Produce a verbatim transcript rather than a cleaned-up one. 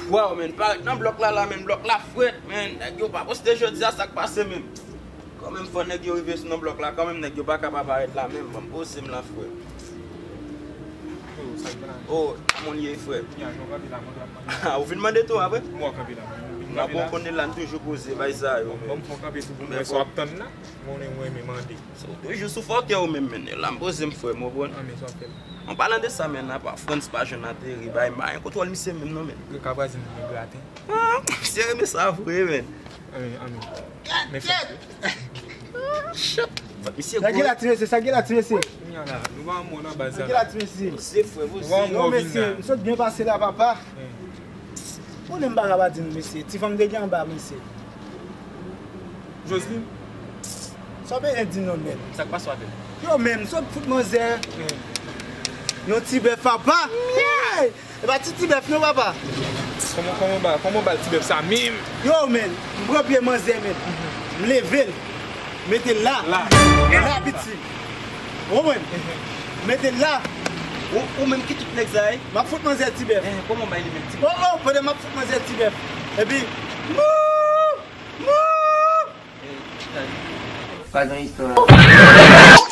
Waw, men, parèt nan blòk la, la, men, blòk la frèt, men, nèg yo pa poste jodi a, sa k pase, men. Kanmenm, fò nèg yo rive sou nan blòk la, kanmenm, nèg yo pa ka pa parèt la, men, ban m poze m la, frè. Oh, sa k gen la? Oh, a moun ye, frè. Ah, ou vin mande tou, a vre? Mwen kanpe la. Mwen bon, konnen la, n toujou poze, bay sa yo, men. Bon, m fè kanpe tou pou mwen, sa w ap tann la. Mwen, mwen, mwen mande. So, toujou sou fòkè ou menm, men. La, m poze m, frè, m, ou konprann? An, men sa w ap fè. An palan de sa, men, apa Frantz pa jwenn ateri, bay, m pa gen kontwòl misye menm, non, men. Yo ka vwazen nan graten. Ah, misye renmen sa vre, men. An, men, an, men. Men fè. Ah, shit. Misye gwo. Sa gen la, ti mesye, sa gen la, ti mesye. Kounye a la, nou pa mò nan baz la. Sa gen la, ti mesye. Se frè, nou pa mò vin la. Yo, mesye, m sot byen pase la, papa. Konnen m pa ka pa di nou, mesye. Ti fanm te gen anba, mesye. Joseline? Sa w bezwen di non, men? Sa k pase avè l? Yo, men, m sot fout manzè yon ti bèf, papa. Hey! E pa ti ti bèf, non, papa. Kòman, kòman ba, kòman ba l ti bèf sa menm? Yo, men, m pran pye manzè, men. M leve l. Mete l la. La. La, piti. Ou konprann? Mete l la. Ou, ou menm ki tout nèg sa ye? M ap fout manzè ti bèf. Eh, kòman bay li menm ti bèf? Oh, oh, pandan m ap fout manzè ti bèf. Epi, mou! Mou! Eh, chita. Pa gen istwa.